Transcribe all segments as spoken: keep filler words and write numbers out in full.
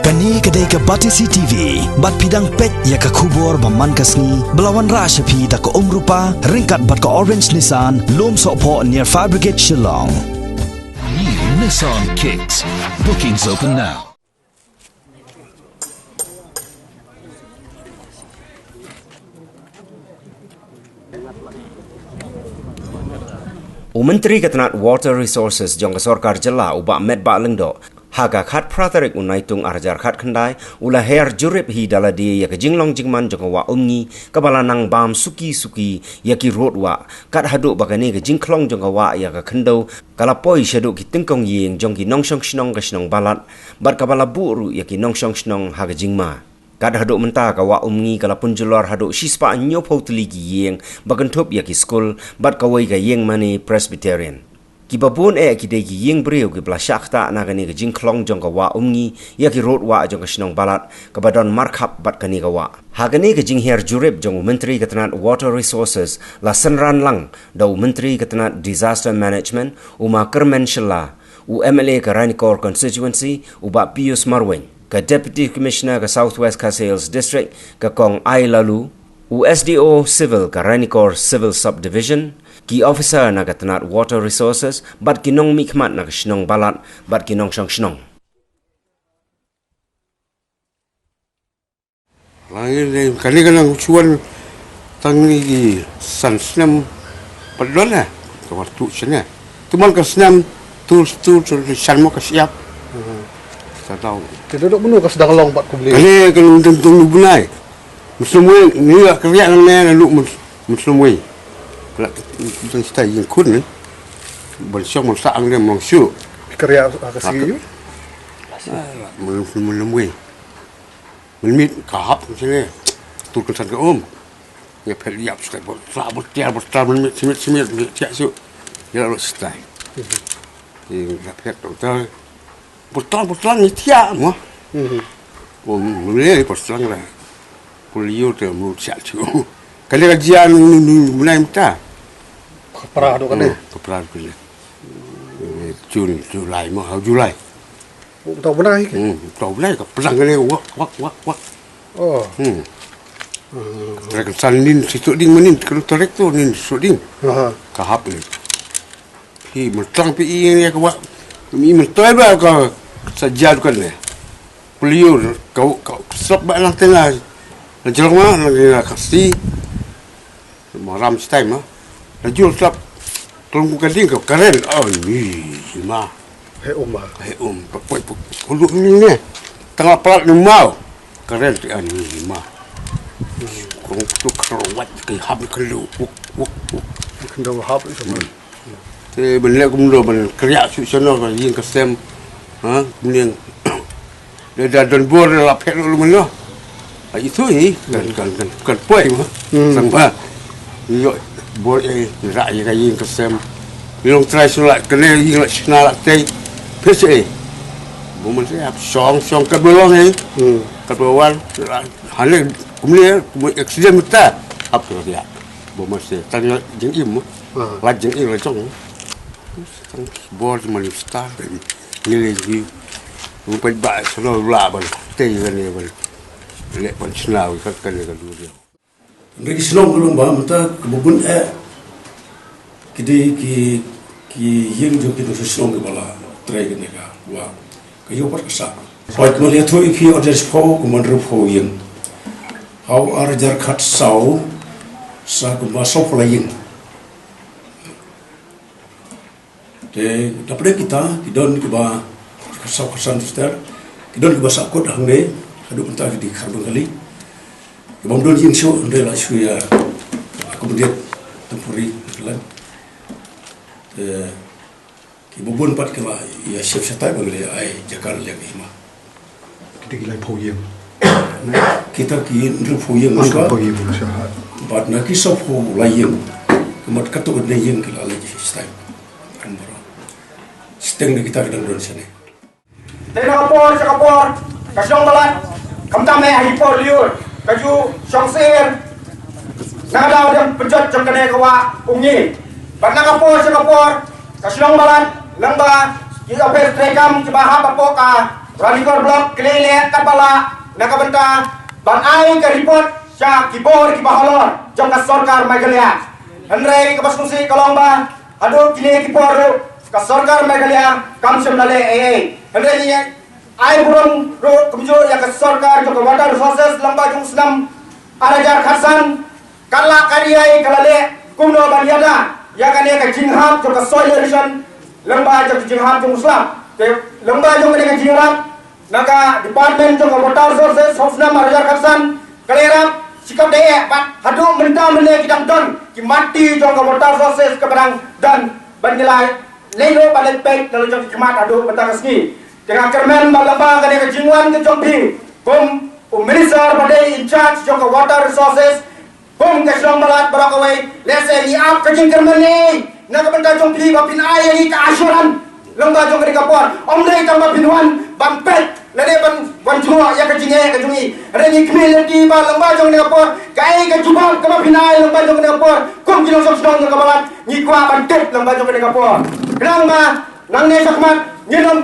Kane ka dei ka Batesi T V, bad phi dang peit ïa ka khubor ba man ka sngi, ba la wanrah sha phi da ka Umrupa, ryngkat bad ka Orange Nissan, Lum Sohphoh near Fire Brigade Shillong. New Nissan Kicks. Bookings open now. U Myntri ka tnat Water Resources jong ka Sorkar Jylla u Bah Metbah Lyngdoh, ha ka khatphra tarik u Naitung arhajar khatkhyndai, u la her jurip hi da lade ïa ka jinglong jingman jong ka Wah Umngi, kaba la nang bam suki suki ïa ki rud wah, kat haduh ba kane ka jingkhlong jong ka wah ïa ka khyndew, ka la poi shaduh ki tyngkong ïing jong ki nongshong shnong ka shnong Balat, bad kaba la buh ruh ïa ki nongshong shnong ha ka jingma. Kat haduh mynta ka Wah Umngi ka la pynjulor haduh shispah hynñiewphew tylli ki ïing, ba kynthup ïa ki skul, bad kawei ka ïing mane Presbyterian. Kiba bun eh ki dei ki ïing briew kiba la shah ktah na kane ka jingkhlong jong ka Wah Umngi ïa ki rud wah jong ka shnong Balat, kaba don markhap bad kane ka wah. Ha kane ka jingher jurip jong u Myntri ka tnat Water Resources, la synran lang da u Myntri ka tnat Disaster Management, u Ma Kyrmen Shylla, u M L A ka Ranikor Constituency, u Bah Pius Marwein, ka Deputy Commissioner ka South West Khasi Hills District, ka Kong Ai Laloo, u S D O Civil ka Ranikor Civil Subdivision, ki officer na ka tnat Water Resources, bad ki nongmihkhmat na ka shnong Balat, bad ki nongshong shnong. Lang ini kane ka nang chuan tang ni ki san snem pat don eh. Ka war tu sene. Tu man ka snem tu tu tu san mo ka siap. Sa tau. Te dok menu ka sedang long pat ku beli. Kane ka nang deng deng bunai. Muslum wei ni ka kria nang ne lu muslum wei. Kala tu stai yin kun ni. Ban siok man sa ang ne mong su. Kria ka sigi. Muslum wei. Mynmiet ka hap sini. Tu kan san ka um. Ngi phet ïap stai bor tra bor tiar bor tra mynmiet simit simit miet tiak su. Ïa lo stai. Ïa phet tu ta. Bor tra bor tra ngi tiak mo. Bor tra bor tra la. Pul yu te mu tiak su. Kali ka jian nu nu nu nai mta. Pra do kali. Pra do kali. Jun July mo ha July. Tau bnai ke? Hmm, tau bnai ka plang ne wak wak wak wak. Oh. Hmm. Trek san nin si tu ding manin kan trek tu nin si tu ding. Aha. Ka hap ni. Hi mentang pi i ne ka wak. Mi mentang ba ka saja kan ne. Peliur ka ka sap ba lang tena. Na jelong ma na ka si. Maram stai ma. La jul slap. Klong ku ka ding ka karen. Oh ni ma. He um ma. He um. Ka poi pu. Ku lu ni ne. Tanga plat ni mau. Karen ti an ni ma. Kong tu kro wat ke hap ke lu. Uk uk uk. Kendo hap itu ma. Te ben le kum do ben kriak su sono ka yin ka sem. Ha, ning. Dia dah don bor la pek lu mano. Ah, itu hi kan kan kan kan poi ma. Hmm. Sang ba. Yo bor eh ra ye ka yin ka sem. Long trai sula kene yin la sna la tei. Pese. Bo man se ap song song ka belong eh. Hmm. Ka belong. Hale kumle kum accident mata. Ap so dia. Bo man se tang jing im. Ah. La jing im la song. Tang bor man star. Ngile ji. Rupai ba solo la ban. Tei gane ban. Le ban sna wi kat kane ka duri. Ndri ki shnong ka long ba mynta ka bubun eh. Ki dei ki ki ïing jong ki dei shnong ki bala. Trai kane ka wa. Ka ïoh pat ka sa. Hoi kmal ïathuh ïa phi order spho kumba hynriewphew ïing. Hau ar hajar khatsaw sa kumba sawphew lai ïing. Te dapdeng kita ki don kiba khatsaw khatsan sister, ki don kiba sahkut hangne haduh mynta ki dei khar Bengali. Kiba ym don ïing shuh hynrei la shu ïa accommodate temporary. Te Ki bun pat ki la ïa shep shatai ba ngi la ai jaka leh hima. Kita ki laiphew ïing. Kita ki hynriewphew ïing. Hynriewphew ïing sha ha. Bad na ki sawphew lai ïing. Ki mat katto katne ïing ki la leh shatai. Kan baroh. Siteng da kita ki dang don shane. Te na ka por sha ka por ka shnong Balat, khamtam eh ha ki por lyiur ka ju shong sir. Na ka daw jong pynjot jong kane ka wah Umngi. Bad na ka por sha ka por ka shnong Balat lyngba ki office treikam kiba hap hapoh ka Ka Ringkor Block ki la leh katba lah na ka bynta ban ai ka report sha ki bor kiba halor jong ka sorkar Meghalaya. Hynrei kaba sngewsih ka long ba haduh kine ki por ruh ka sorkar Meghalaya kam shym la leh ei ei. Hynrei ngi ai burom ruh kumjuh ïa ka sorkar jong ka Water Resources lyngba jong u snem ar hajar khatsan, ka la ka ri ai ka la leh kumno ban ïada ïa kane ka jinghap jong ka soil erosion lyngba jong ka jinghap jong u slap. Te lyngba jong kane ka jingrap na ka department jong ka Water Resources ha u snem ar hajar khatsan ka la ïarap shi kaba dei eh, bad haduh mynta mynne ki dang don ki mati jong ka Water Resources kaba dang don ban ïaleh lei lo ba lei peit na la jong ki khmat haduh mynta ka sngi. Te nga kyrmen ba lyngba kane ka jingwan ka jong phi kum u minister ba dei in charge jong ka Water Resources kum ka shnong Balat baroh kawei, lehse ngi ap ka jingkyrmen ne na ka bynta jong phi ba phin ai ïa ngi ka assurance lyngba jong kane ka por. Ym dei tang ba phin wan ban peit lane ban wan jngoh ïa ka jingeh ka jong ngi. Hynrei ngi khmih lynti ba lyngba jong kane ka por kaei ka jubab kaba phin ai lyngba jong kane ka por kum ki nongshong shnong jong ka Balat ngi kwah ban tip lyngba jong kane ka por. Khnang ba nangne shakhmat ngin ym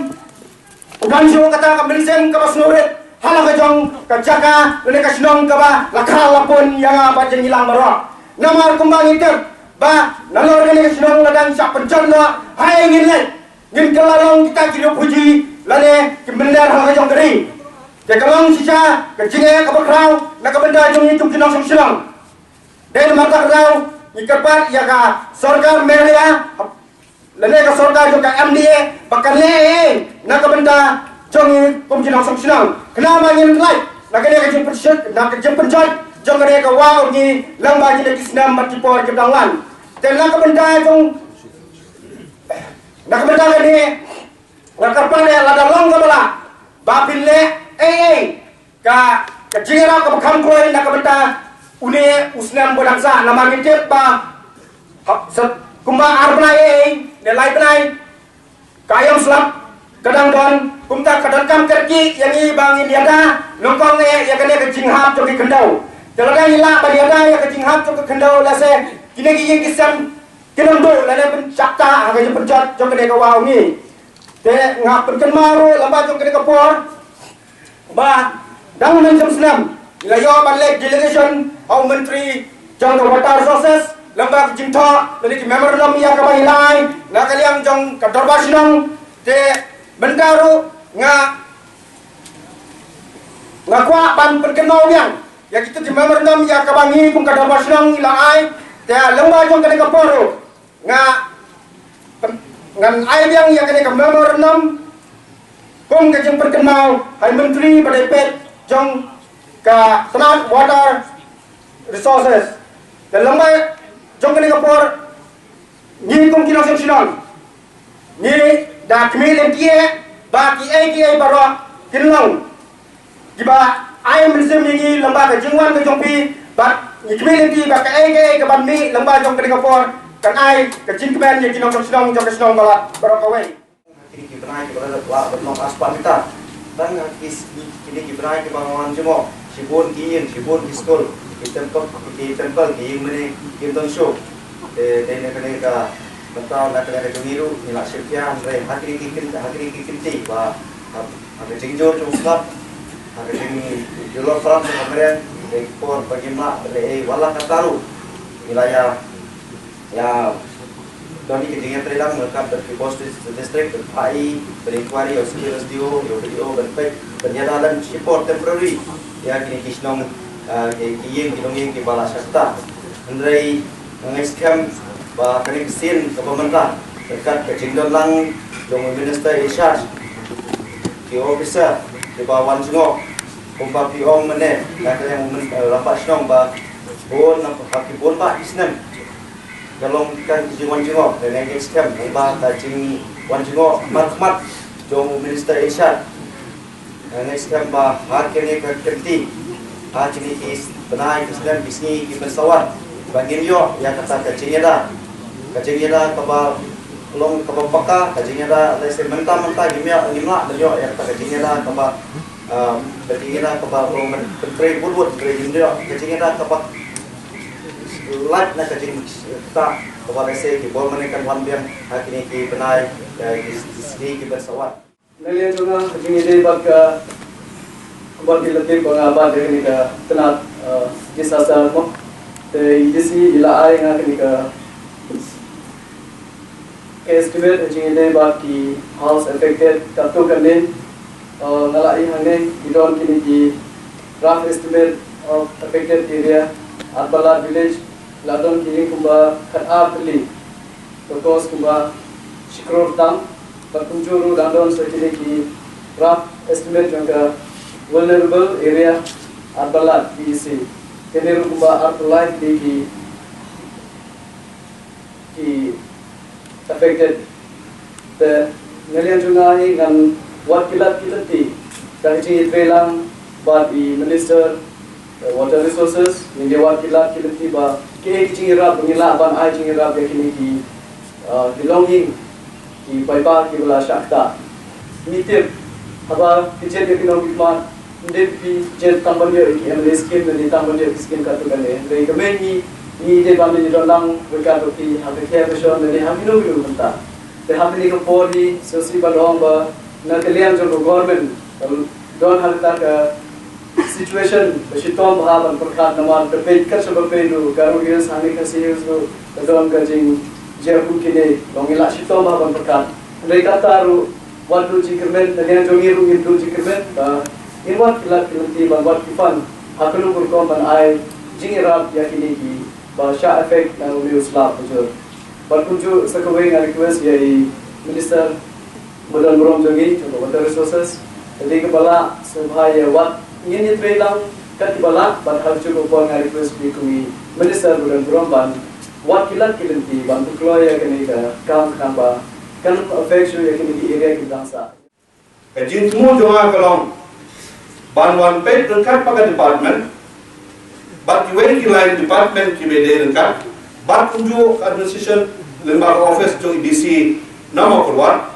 u don shuh kata ka mynsiem kaba sngewrit ha la ka jong ka jaka lane ka shnong kaba la khal la pun ïa nga bad ïa ngi lang baroh. Namar kumba ngi tip ba nalor kane ka shnong la dang shah pynjot noh, haei ngin leit, ngin kylla long kita ki riewphuji lane ki mynder ha la ka jong ka ri. Te ka long shisha ka jingeh kaba khraw na ka bynta jong ngi kum ki nongshong shnong. Dei namar kata ka daw ngi kyrpad ïa ka sorkar Meghalaya lane ka sorkar jong ka M D A ba kan leh ei ei na ka bynta jong ngi kum ki nongshong shnong. Khnang ba ngin lait na kane ka jingpynshit na ka jingpynjot jong kane ka wah u ngi lyngba kine ki snem bad ki por kiba dang wan. Te na ka bynta jong, na ka bynta kane nga kyrpad ïa lada long kaba lah ba phin leh ei ei ka, ka jingïarap kaba kham kloi na ka bynta une u snem ba dang sah, namar ngi tip ba ha, sa, kumba ar bnai ei ei ne lai bnai ka aïom slap ka dang don, kumta ka donkam kyrkieh ïa ngi ba ngin ïada nyngkong eh ïa kane ka jinghap jong ki khyndew. Te lada ngi lah ban ïada ïa ka jinghap jong ki khyndew, lehse kine ki ïing ki sem kin ym duh lane pynshapta ha ka jingpynjot jong kane ka wah u ngi. Te nga pynkynmaw ruh lyngba jong kane ka por ba dang mynta snem ngi la ïoh ban leit delegation ha u Myntri jong ka Water Resources lyngba ka jingthoh lane ki memorandum ïa kaba ngi la ai na ka liang jong ka Dorbar Shnong. Te mynta ruh nga, nga kwah ban pynkynmaw biang ïa kita ki memorandum ïa kaba ngi kum ka Dorbar Shnong ngi la ai. Te lyngba jong kane ka por ruh nga, ngan ai biang ïa kane ka memorandum kum ka jingpynkynmaw ha i Myntri ba dei peit jong ka tnat Water Resources. Te lyngba jong kane ka por ngi kum ki nongshong shnong ngi da khmih lynti eh ba kiei kiei baroh kin long kiba ai mynsiem ïa ngi lyngba ka jingwan ka jong phi, bad ngi khmih lynti ba kaei kaei kaban mih lyngba jong kane ka por kan ai ka jingkmen ïa ki nongshong shnong jong ka shnong Balat baroh kawei. Kine ki bnai kiba la dep lah ban long aspa mita. Tang ha ki, kine ki bnai kiba nga wan jngoh, shibun ki ïing, shibun ki skul, ki temple, ki temple, ki ïing mane kim don shuh. Te dei na kane ka bynta, na kane ka jong ngi ruh ngi la shim khia, hynrei ha kine ki kyn-, ha kine ki kynti ba ha, ha ka jingjur jong u slap, ha ka jingjulor slap jong ka mariang, dei ki por ba ngim lah ban leh ei ei wat la katta ruh. Ngi la ïa, ïa don ïa ka jingïatreilang ryngkat bad ki bor stati-, statistics, ban phah ïa, ban inquiry ïa u C P, S D O, ïa u B D O, ban peit, ban ïada lem shipor temporary ïa kine ki shnong, ah, ki, ki ïing, ki longïing kiba la shah kata. Hynrei nga ngeit skhem ba kane ka sien kaba mynta ryngkat ka jingdon lang jong u Minister in charge, ki officer kiba wan jngoh, kumba phi ong mynne na ka liang u Myn-, eh, Rangbah Shnong ba bun na ha ki bun bah ki snem ka long kan ka jingwan jngoh, te nga ngeit skhem ba ka jingwan jngoh khmat khmat jong u Minister in charge. Nga ngeit skhem ba ha kine ki kynti, ha kine ki bnai, ki snem, ki sngi kiban sa wan, ba ngin ïoh ïa kata ka jingïada, ka jingïada kaba long kaba paka, ka jingïada lehse mynta mynta ngim ïoh, ngim lah ban ïoh ïa kata ka jingïada kaba, ah, ka jingïada kaba long ban pyntrei wut wut, hynrei ngin ïoh ka jingïada kaba lait na ka jingïada kaba lehse ki bor mane kan wan biang ha kine ki bnai, eh, ki sngi kiban sa wan. Na liang jong nga, jingïadei bad ka, bad ki lynti ba nga bat ïa kane ka tnat, uh, disaster mo. Te i D C i la ai nga kane ka, ka estimate jingïadei bad ki house affected katto katne. Uh, nga la ïohi hangne, ki don kine ki rough estimate of affected area, Arbalat village, la don ki ïing kumba khat ar tylli. Ka cost kumba shi klur tam, bad kumjuh ruh dang don sa kine ki rough estimate jong ka vulnerable area, Arbalat V E C. Kine ruh kumba ar tylli ki, ki affected. Te na liang jong nga hi ngan wad ki lad ki lynti da ka jingïatreilang bad i Minister Water Resources, ngin ïa wad ki lad ki lynti ba kiei ki jingïarap ba ngin lah ban ai jingïarap ïa kine ki, uh, ki longïing, ki paidbah kiba la shah ktah. Ngi tip haba ki jied ïa ki nongmihkhmat, ym dei phi jied tang ban ïoh ïa ki M L A scheme ne tang ban ïoh ki scheme katto katne. Hynrei kumne ngi, ngi dei ban ïadon lang ryngkat bad phi ha ka khyrdop ne ha kino kino ki bynta. Te ha kane ka por hi sngewsih ban ong ba na ka liang jong ka government don ha kata ka situation ba shitom bha ban pyrkhat namar ka peit kat shaba peit ruh Garo Hills hangne Khasi Hills ruh ka don ka jingjia kum kine, long ngi la shitom bha ban pyrkhat. Hynrei kata ruh wat duh jingkyrmen, na liang jong ngi ruh ngin duh jingkyrmen ba ngin wad ki lad ki lynti ban wad ki fund ha kano ka rukom ban ai jingïarap ïa kine kiba shah affect na une u slap bajur. Bad kumjuh sa kawei nga request ïa i Minister ba don burom jong ngi jong ka Water Resources, ka dei kaba lah sngewbha ïa wad, ngin ïatreilang kat kiba lah, bad ha kajuh ka por nga request ïa i Minister ba don burom ban wad ki lad ki lynti ban pynkloi ïa kane ka kam khnang ba kan affect shuh ïa kine ki area kiba dang sah. Ka jingthmu jong nga ka long ban wan peit ryngkat bad ka department bad kiwei ki line department kiba dei ryngkat bad kumjuh ka administration lyngba ka office jong i D C na Mawkyrwat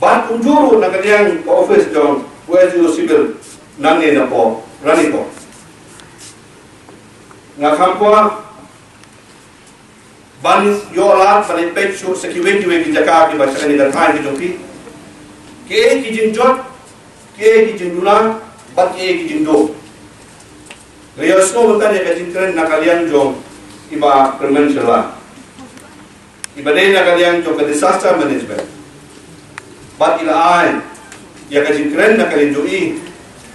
bad kumjuh ruh na ka liang ka office jong u S D O Civil nangne na Ranikor. Nga kham kwah ban ïoh lad ban ïa peit shuh sa kiwei kiwei ki jaka kiba sha kane ka thaiñ ka jong phi. Kiei ki jingjot, kiei ki jingduna bad kiei ki jingduh. Nga ïohsngew mynta ïa ka jingkren na ka liang jong i Bah Clement Shylla, iba dei na ka liang jong ka disaster management. Bad i la ai ïa ka jingkren na ka liang jong i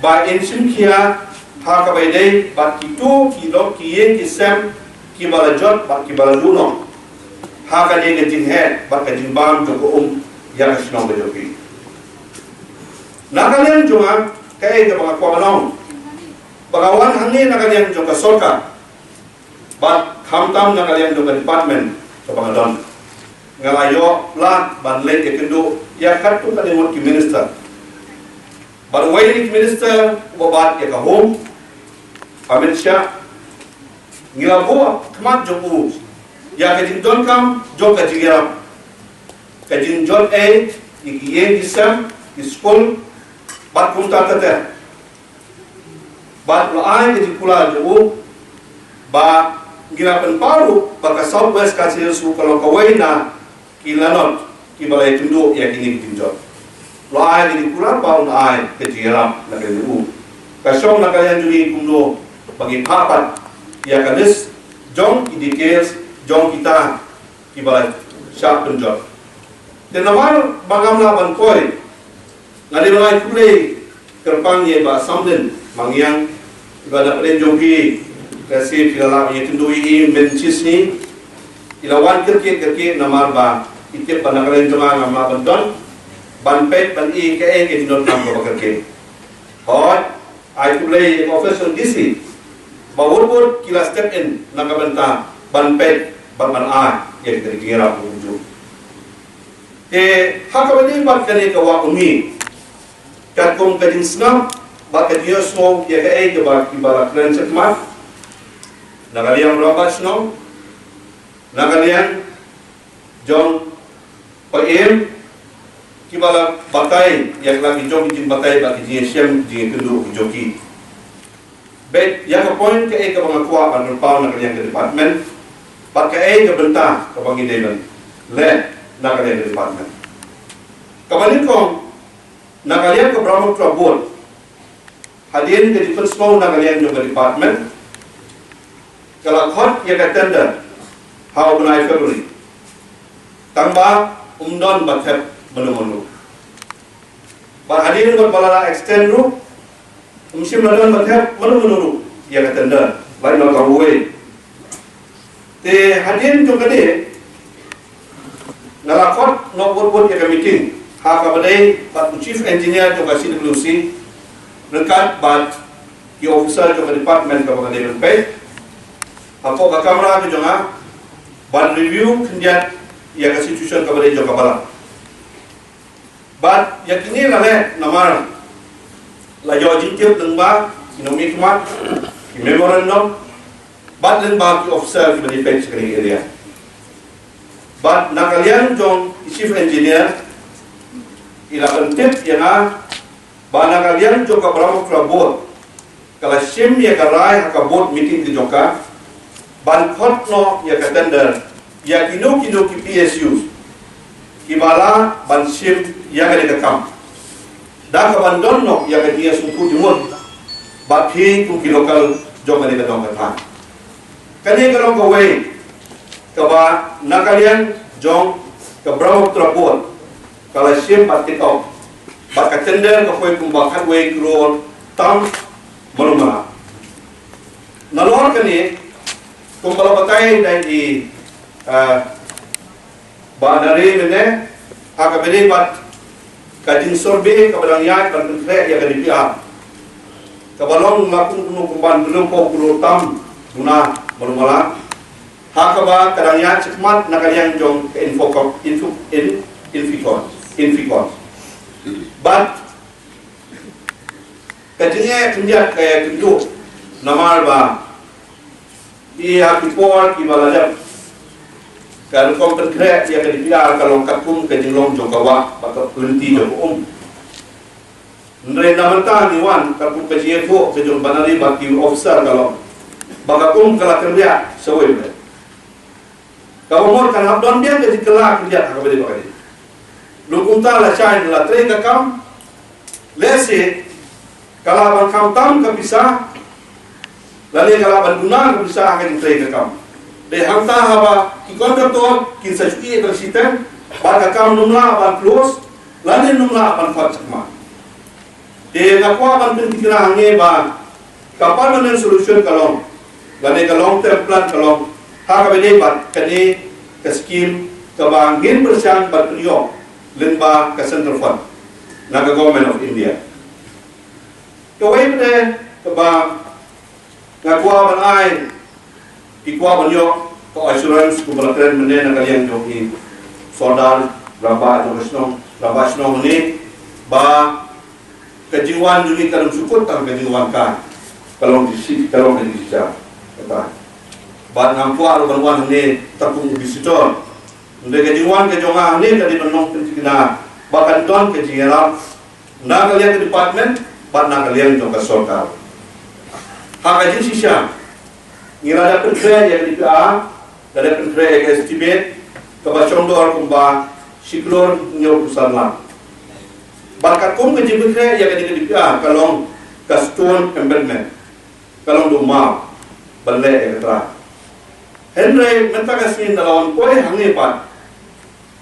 ba in shim khia ha kaba ïadei bad kito ki lok ki ïing ki sem kiba la jot bad kiba la duh noh ha kane ka jingheh bad ka jingbam jong ka um ïa ka shnong ka jong phi. Na ka liang jong nga, kaei kaba nga kwah ban ong, ba nga wan hangne na ka liang jong ka sorkar bad khamtam na ka liang jong ka department kaba nga don, nga la ïoh lad ban leit ïakynduh ïa katto katne ngut ki minister. Bad uwei na ki minister uba bat ïa ka home, Amit Shah, ngi la buh khmat jong u ïa ka jingdonkam jong ka jingïarap, ka jingjot ei ïa ki ïing ki sem, ki skul bad kumta ter ter. Bad u la ai ka jingkular jong u ba ngi la pynpaw ruh ba ka South West Khasi Hills ruh ka long kawei na ki lanot kiba la ïakynduh ïa kine ki jingjot. U la ai ka jingkular ba un ai ka jingïarap na ka liang u. Ka shong na ka liang jong ngi kumno ba ngin phah pat ïa ka list jong ki details jong kita kiba la shah pynjot. Te namar ba ngam lah ban poi, nga dei ban ai khublei kyrpang ïa i Bah Samden Mangiang, iba na pdeng jong phi ka shisien phi la lah ïakynduh ïa i mynshisngi. I la wan kyrkieh kyrkieh namar ba i tip ba na ka liang jong nga ngam lah ban don ban peit ban i kaei ka jingdonkam kaba kyrkieh. Hooid, ai khublei ïa ka office jong D C ba wut wut ki la step in na ka bynta ban peit bad ban ai ïa ka jingïarap kumjuh. Te ha kaba ïadei bad kane ka wah Umngi, katkum ka jingsngap bad ka jingïohsngew ïa kaei kaba kiba la kren shakhmat, na ka liang rangbah shnong, na ka liang jong Paiem, kiba la batai ïa la ki jong ki jingbatai bad ki jingïashem jingïakynduh ki jong ki. Bad ïa ka point kaei kaba nga kwah ban pynpaw na ka liang ka department bad kaei ka bynta kaba ngi dei ban leh na ka liang ka department. Kaba nyngkong, Na ka liang ka Brahmaputra Board, hadien ka jingpynsngew na ka liang jong ka department, ka la khot ïa ka tender ha u bnai February. Tang ba ym don ba thep mano mano. Bad hadien ba la extend ruh, ym shym la don ba thep mano mano ruh ïa ka tender, lait noh kawei. Te hadien jong kane, nga la khot noh bud bud ïa ka meeting ha kaba dei bad u chief engineer jong ka C W C ryngkat bad ki officer jong ka department kaba nga dei ban peit hapoh ka kamra ka jong nga, ban review khyndiat ïa ka situation kaba dei jong ka balang. Bad ïa kine la leh namar la ïoh jingtip lyngba ki nongmihkhmat, ki memorandum, bad lyngba ki officer kiba dei peit sha kane ka area. Bad na ka liang jong i chief engineer, i la pyntip ïa nga ba na ka liang jong ka Brahmaputra Board, ka la shim ïa ka rai ha ka board meeting ka jong ka ban khot noh ïa ka tender ïa kino kino ki P S Us kiba lah ban shim ïa kane ka kam, da kaban don noh ïa ka jingïasngewthuh jingmut bad phi kum ki local jong kane ka dong ka thaiñ. Kane ka long kawei kaba na ka liang jong ka Brahmaputra Board ka la shim bad tick off, bad ka tender ka poi kumba khatwei klur tam mano mano. Nalor kane, kumba la batai da i, ah, Bah Nari mynne, ha kaba dei bad ka jingsurvey kaba dang ïaid ban pynkhreh ïa ka D P R, kaba long la kum kumno kumban hynriewphew klur tam duna mano mano. Ha kaba ka dang ïaid shakhmat na ka liang jong ka Infocom, Info, In, Inficon, Inficon. Bad ka jingeh khyndiat ka ïakynduh namar ba ïa ki por kiba la dep ka rukom pynkhreh ïa ka D P R ka long katkum ka jinglong jong ka wah bad ka lynti jong ka um. Hynrei na mynta ngi wan katkum ka jingïathuh ka jong Bah Nari bad ki officer ka long ba ka um ka la kynriah shawei bad kaba mut kan hap don biang ka jingkylla khyndiat ha kaba dei ba ka dei. Lum kumta la shai la trei ka kam, lehse ka la ban kham tam ka pisa, lane ka la ban duna ka pisa ha ka jingtrei ka kam. Dei hangta haba ki kontraktor kin sa shu ïeh tang shiteng bad ka kam ym lah ban close lane ym lah ban khot shakhmat. Te nga kwah ban pynthikna hangne ba ka permanent solution ka long, lane ka long term plan ka long ha kaba dei bad kane ka skim kaba ngin pyrshang ban pynïoh lyngba ka central fund na ka Government of India. Kawei pat de kaba nga kwah ban ai, ki kwah ban ïoh ka assurance kumba la kren mynne na ka liang jong i Sordar rangbah jong ka shnong, rangbah shnong mynne, ba ka jingwan jong ngi kan ym shu kut tang ka jingwan kai, ka long jingshisha, ka long jingshisha. Kata bad ngam kwah ruh ban wan hangne tang kum u visitor. Hynrei ka jingwan ka jong nga hangne ka dei ban long pynthikna ba kan don ka jingïarap na ka liang ka department bad na ka liang jong ka sorkar. Ha ka jingshisha, ngi la dep pynkhreh ïa ka D P R, la dep pynkhreh ïa ka estimate kaba shongdor kumba shi klur hynñiewphew san lak. Bad katkum ka jingpynkhreh ïa ka D P R ka long ka stone embankment, ka long dei u maw ban leh ïa ka trai. Hynrei mynta ka sngi nga la wan poi hangne pat,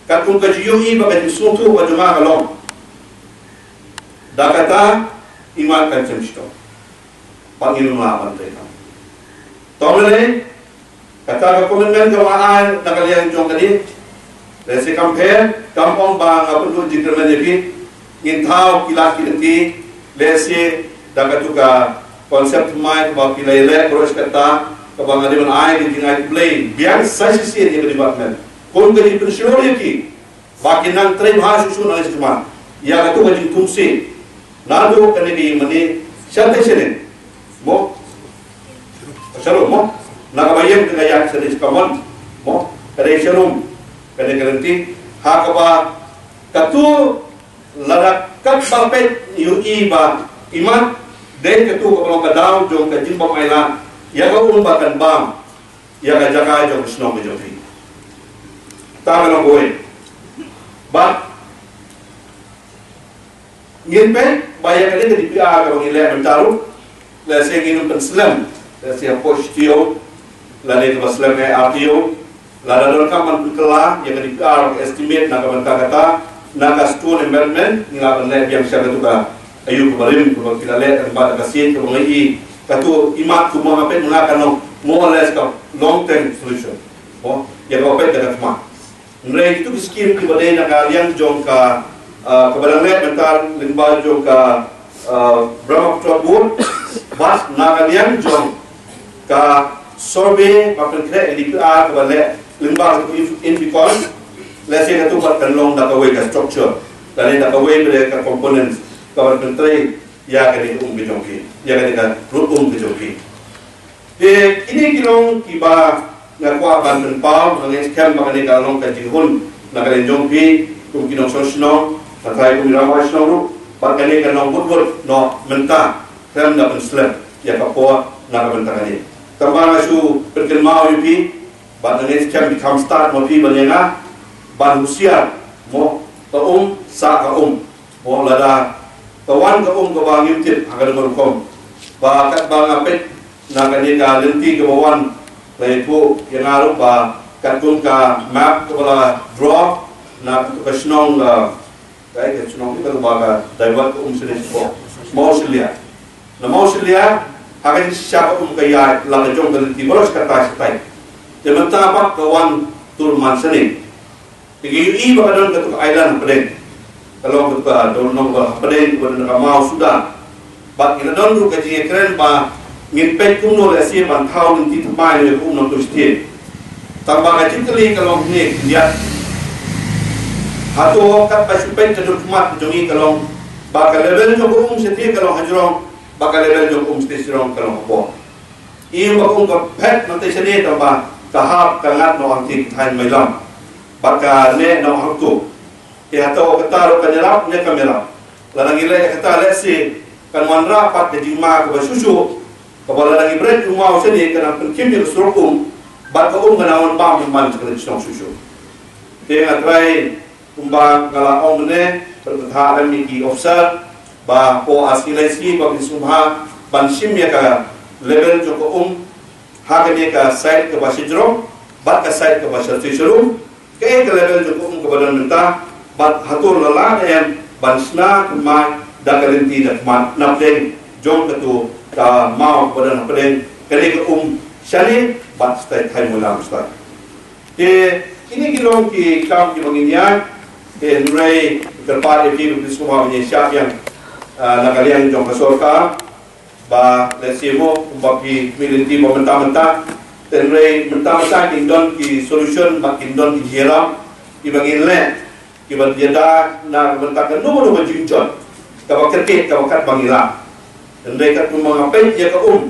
katkum ka jingïohi bad ka jingsngewthuh ka jong nga ka long, da kata i mat kan shem shitom bad ngin ym lah ban trei kam. Tang lei, kata ka commitment kaba nga ai na ka liang jong kane. Lehse kam pher, kam ong ba nga pynduh jingkyrmen ïa phi. Ngin thaw ki lad ki lynti, lehse da katu ka concept thymmai kaba phi la ïaleh baroh shi katta, kaba nga dei ban ai ka jingai khublei biang sa shisien ïa ka department kum ka jingpynshlur ïa ki ba kin nang trei bha shuh shuh na ka jingthmu ïa katu ka jingthmu shisha. Naduh kane ka ïing mane sha te sha ne, mo, sha rum, mo, na kaba ïeng te ka ïaid sha ne sha kamon, mo, ka dei sha rum kane ka lynti. Ha kaba katu lada katba peit ïohi ba i mat dei katu kaba long ka daw jong ka jingbym ailad ïa ka um ba kan bam ïa ka jaka jong ka shnong ka jong phi. Tang ka long kawei. Bad Ngin peit ba ïa kane ka D P R kaba ngi leh mynta ruh, lehse ngin ym pynslem, lehse hapoh shi taïew lane kaba slem eh ar taïew, lada donkam ban pynkylla ïa ka D P R, ka estimate na ka bynta kata, na ka stone embankment, ngi lah ban leh biang sha katu ka aïu kaba rim kaba phi la leh, kaba da ka sien kaba ngi i katu i mat kumba nga peit ma nga ka long more or less ka long term solution. Mo, ïa kaba peit da ka thma. Hynrei kitu ki skim kiba dei na ka liang jong ka, ah, kaba dang leh mynta lyngba jong ka, ah, Brahmaputra Board, bad na ka liang jong ka survey ba pynkhreh D P R kaba leh lyngba ka INFICON, lehse katu pat kan long da kawei ka structure, lane da kawei ba dei ka components kaba pyntrei ïa kane ka um ka jong phi, ïa kane ka rud um ka jong phi. Te kine ki long kiba nga kwah ban pynpaw, nga ngeit skhem ba kane ka long ka jinghun na ka liang jong phi kum ki nongshong shnong, nga tharai kum ki rangbah shnong ruh, ba kane ka long bud bud noh mynta, khlem da pynslem ïa ka por na ka bynta kane. Tangba nga shu pynkynmaw ïa phi, ba nga ngeit skhem phi kham stad ma phi ban ïa nga, ban husiar, mo, ka um sah ka um. Mo, lada ka wan ka um kaba ngim tip ha ka dei ka rukom. Ba katba nga peit na kane ka lynti kaba wan, la ïathuh ïa nga ruh ba katkum ka map kaba la draw na katu ka shnong, la, ka, ka shnong kaba ka divert ka um shane shapoh Mawshyllia. Na Mawshyllia ha ka jingshisha ka um ka ïaid la ka jong ka lynti baroh shi katta shatai. Te mynta pat ka wan tur man shane. Te ka ïohi ba ka don katu ka island hapdeng. Ka long katu ka don nong ba hapdeng, ba don ka maw Sudan. Bad ngi la don ruh ka jingïakren ba ngin peit kumno lehse ban thaw lynti thymmai ne kum nongtuh shatei. Tangba ka jingkylli ka long ne khyndiat. Hato katba shu peit ka dur khmat jong ngi ka long ba ka level jong ka um shatei ka long hajrong, ba ka level jong ka um shatei hajrong ka long hapoh. Im ba kum ka phet na te shane tangba ka hap ka ngat noh hangtei ki thaiñ Mailam. Bad ka neh noh hangto. Te hato kata ruh kan ïarap ne kam ïarap. Lada ngi leh kata lehse kan wanrah pat ka jingma kaba shuh shuh. Kaba lada ngi bret u maw shane kan nang pynkhim ïa ka surok um. Bad ka um kan nang wan bam man ka shnong shuh shuh. Te nga trai Kumba nga la ong mynne, pynbthah lem ïa ki officer, ba hapoh ar sngi lai sngi ba kin sngewbha ban shim ïa ka level jong ka um, ha kane ka side kaba shajrong, bad ka side kaba shatei sharum, kaei ka level jong ka um kaba don mynta, bad hato la lah ne em ban shna thymmai da ka lynti da khmat napdeng jong katu ka maw kaba don hapdeng kane ka um shane, bad shatai thaiñ Mawlam shatai. Te kine ki long ki kam kiba ngin ïaid. Te hynrei kyrpad ïa phi ba phin sngewbha ban ïa shah biang, ah, na ka liang jong ka sorkar ba lehse mo kumba phi mih lynti ba mynta mynta. Te hynrei mynta mynta kin don ki solution bad kin don ki jingïarap kiba ngin leh. Kiba ïada na ka bynta kano kano ka jingjot kaba kyrkieh kaba kat ba ngi lah. Hynrei katkum ba nga peit ïa ka um,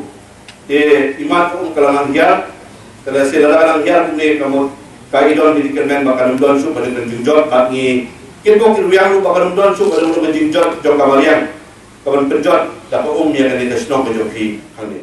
te imat ka um ka la nang hiar. Ka la shisha lada ka nang hiar kumne ka mut ka i don ki kyrmen ba kan ym don shuh ka dei ka jingjot bad ngi kynmaw ki rwiang ruh ba kan ym don shuh ka dei ka jingjot jong ka mariang. Ka ban pynjot da ka um ïa kane ka shnong ka jong phi hangne.